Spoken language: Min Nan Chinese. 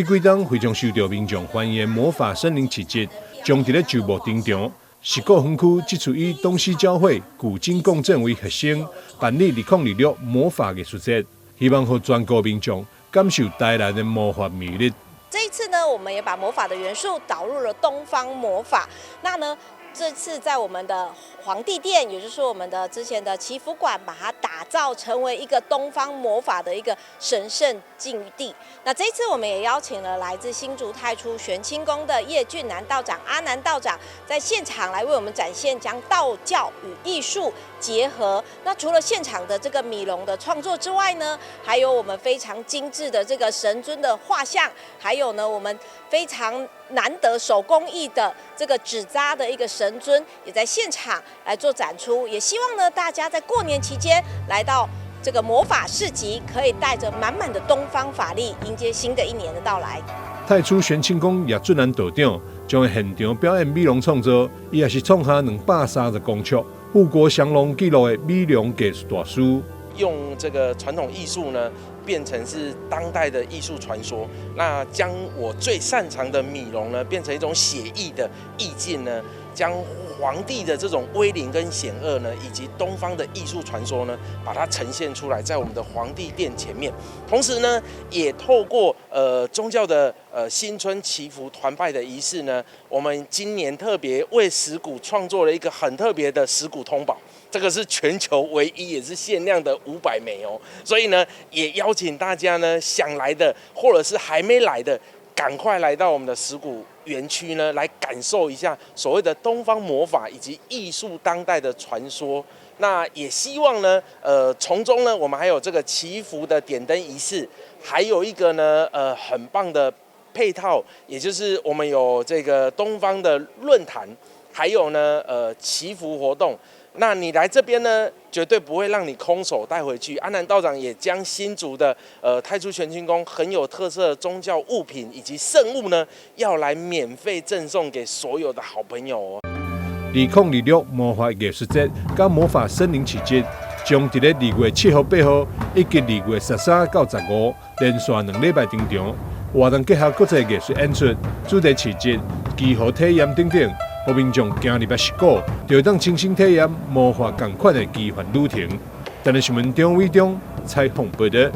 這幾冬非常受著民眾歡迎的魔法森林市集，將佇咧周末登場。十鼓園區這次以東西交匯、古今共振為核心，辦理2026魔法藝術節，希望予全國民眾感受台南的魔法魅力。這一次呢，我們也把魔法的元素導入了東方魔法。那呢，這次在我們的皇帝殿，也就是我們的之前的祈福館，把它打造成為一個東方魔法的一個神聖境地。那這一次我們也邀請了來自新竹太初玄清宮的葉俊南道長、阿南道長，在現場來為我們展現將道教與藝術結合。那除了現場的這個米龍的創作之外呢，還有我們非常精緻的這個神尊的畫像，還有呢我們非常難得手工藝的這個紙紮的一個神尊，也在現場來做展出。也希望呢大家在過年期間來到這個魔法市集，可以帶着滿滿的東方法力，迎接新的一年的到來。太初玄清宮葉俊南道長將會現場表演米龍創作，伊也是創下230公尺富國祥龍紀錄的米龍藝術大師。用這個傳統藝術呢，變成是當代的藝術傳說。那將我最擅長的米龍呢，變成一種寫意的意境呢，將皇帝的這種威靈跟險惡呢，以及東方的藝術傳說呢，把它呈現出來，在我們的皇帝殿前面。同時呢，也透過宗教的新春祈福團拜的儀式呢，我們今年特別為十鼓創作了一個很特別的十鼓通寶。這個是全球唯一，也是限量的500枚哦，所以呢，也邀請大家呢，想來的或者是還沒來的，趕快來到我們的十鼓園區呢，來感受一下所謂的東方魔法以及藝術當代的傳說。那也希望呢，從中呢，我們還有這個祈福的點燈儀式，還有一個呢，很棒的配套，也就是我們有這個東方的論壇，還有呢，祈福活動。那你來這邊呢，絕對不會讓你空手帶回去。阿南道長也將新竹的太初玄清宮很有特色的宗教物品以及聖物呢，要來免費贈送給所有的好朋友哦。2026魔法藝術節佮魔法森林市集，將佇咧2月7號、8號以及2月13到15，連續2禮拜登場。活動結合國際藝術演出、主題市集、祈福體驗等等，予民眾行入來十鼓，就會當親身體驗魔法仝款的奇幻旅程。台南新聞張偉中採訪報導。